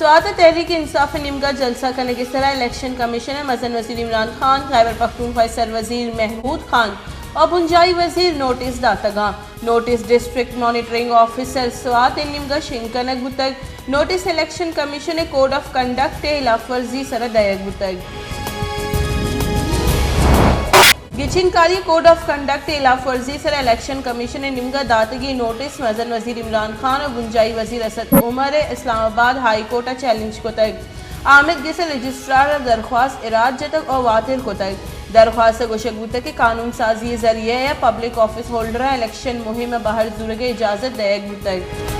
سوات ءَ تحریک انصاف ءِ نیمگ ءَ جلسہ کنگ ءِ سرا الیکشن کمیشن ءَ مزن وزیر عمران خان، خیبر پختونخوا ءِ سروزیر محمود خان ءُ بنجاہی وزیر نوٹس داتگ اَنت۔ Notice district monitoring officer Swat ءِ نیمگ ءَ شنگ کنگ بوتگ۔ نوٹس الیکشن کمیشن ءِ کوڈ آف کنڈکٹ ءِ ہلاف ورزی ءِ سرا دئیگ بوتگ۔ گچین کاری ءِ کوڈ آف کنڈکٹ ءِ ہلاف ورزی ءِ سرا الیکشن کمیشن ءِ نیمگ ءَ داتگیں نوٹس مزن وزیر عمران خان ءُ بنجاہی وزیر اسد عمر ءَ اسلام آباد ہائی کورٹ ءَ چیلنج کتگ۔ آمید گس ءِ رجسٹرار ءَ درخواست ءَ رد جتگ ءُ واتر کتگ۔ درخواست ءَ گوشگ بوتگ کہ قانون سازی ءِ ذریعہ ءَ پبلک آفس ہولڈراں الیکشن مہم ءَ بہر زورگ ءِ اجازت دئیگ بوتگ۔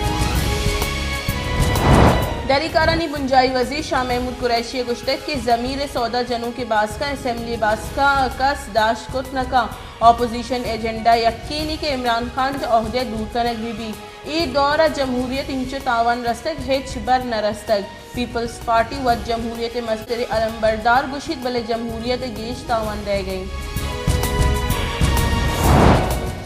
دری کارانی بنجاہی وزیر شاہ محمود قریشی ءَ گوشتگ کہ ضمیر ءِ سودا جنوکیں باسکاں اسمبلی ءِ باسکاں کس داشت کت نہ کنت۔ اپوزیشن ءِ ایجنڈا یکینے کہ عمران خان چہ عہدہ ءَ دور کنگ بہ بیت۔ اے دور ءَ جمہوریت ءَ انچو تاوان رستگ، ہچبر نہ رستگ۔ پیپلز پارٹی وت جمہوریت ءِ مستریں علمبردار گوشیت، بلے جمہوریت ءَ گیش تاوان دئیگ ءَ اِنت۔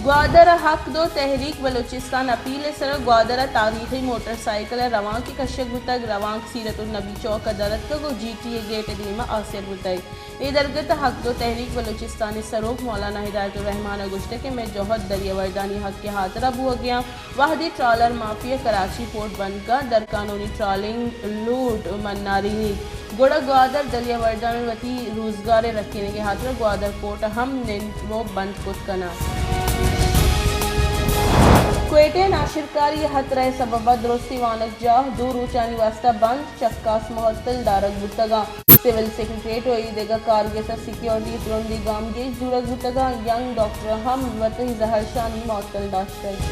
گوادر ءَ حق دو تحریک بلوچستان اپیل ءِ سرا گوادر ءَ تاریخی موٹر سائیکل ءِ روانکے کشگ بوتگ۔ روانک سیرت النبی چوک ءَ در اتکگ ءُ جی ٹی اے گیٹ ءِ دیم ءَ آسر بوتگ۔ اے درگت ءَ حق دو تحریک بلوچستان ءِ سروک مولانا ہدایت الرحمان ءَ گوشتگ کہ مئے جہد دریاوردانی حق ءِ ہاترا بوگ ءَ اَنت۔ وہدے ٹرالر مافیا کراچی پورٹ بند کنت، درقانونی ٹرالنگ لوڈ منارینیت، گڑا گوادر دریاوردان وتی روزگار ءِ رکینگ ءِ ہاترا گوادر پورٹ ءَ ہم نند ءُ بند کت کناں۔ کوئٹہ ءَ ناشرکاری ءِ ہترہ ءِ سبب ءَ درستیں وانگجاہ دو روچانی واستہ بند، چکاس معطل دارگ بوتگ اَنت۔ سول سیکرٹریٹ ءُ اے دگہ کارگس ءَ سیکیورٹی ءِ ترندیں گامگیج زورگ بوتگ اَنت۔ ینگ ڈاکٹر ہم وتی زہرشانی معطل داشتگ۔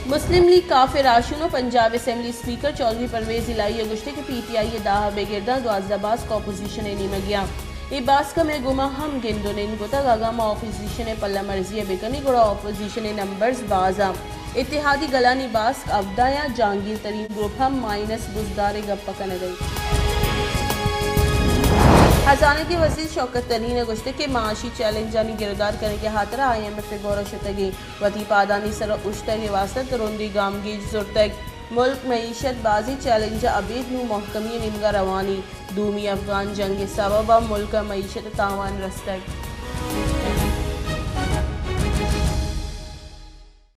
مسلم لیگ کاف ءِ راہشون ءُ پنجاب اسمبلی اسپیکر چوہدری پرویز الہی ءَ گوشتگ کہ پی ٹی آئی ءِ دہ ءَ بگر داں دوازدہ باسک اپوزیشن ءِ نیمگ ءَ اَنت۔ اے باسک ءَ مئے گوما ہم گند ءُ نند کتگ، اگاں ما اپوزیشن ءِ پلہ مرزی ءَ بکنیں گڑا اپوزیشن ءِ نمبرز باز اَنت۔ اتحادی گلانی باسک ہبدہ ءَ اَنت، جہانگیر ترین گروپ ہم مائنس بزدار ءِ گپ ءَ کنگ ءَ اِنت۔ ہزانگی وزیر شوکت ترین ءَ گوشتگ کہ معاشی چیلنجانی گرودار کنگ ءِ ہاترا آئی ایم ایف ءِ گور ءَ شتگ ایں، وتی پادانی سرا اوشتگ ءِ واستہ ترندیں گامگیج زرتگ۔ ملک معیشت بازیں چیلنج ءَ ابید نوں مہکمی ءِ نیمگ ءَ روان ایں۔ دومی افغان جنگ ءِ سبب ءَ ملک ءَ معیشت ءَ تاوان رستگ۔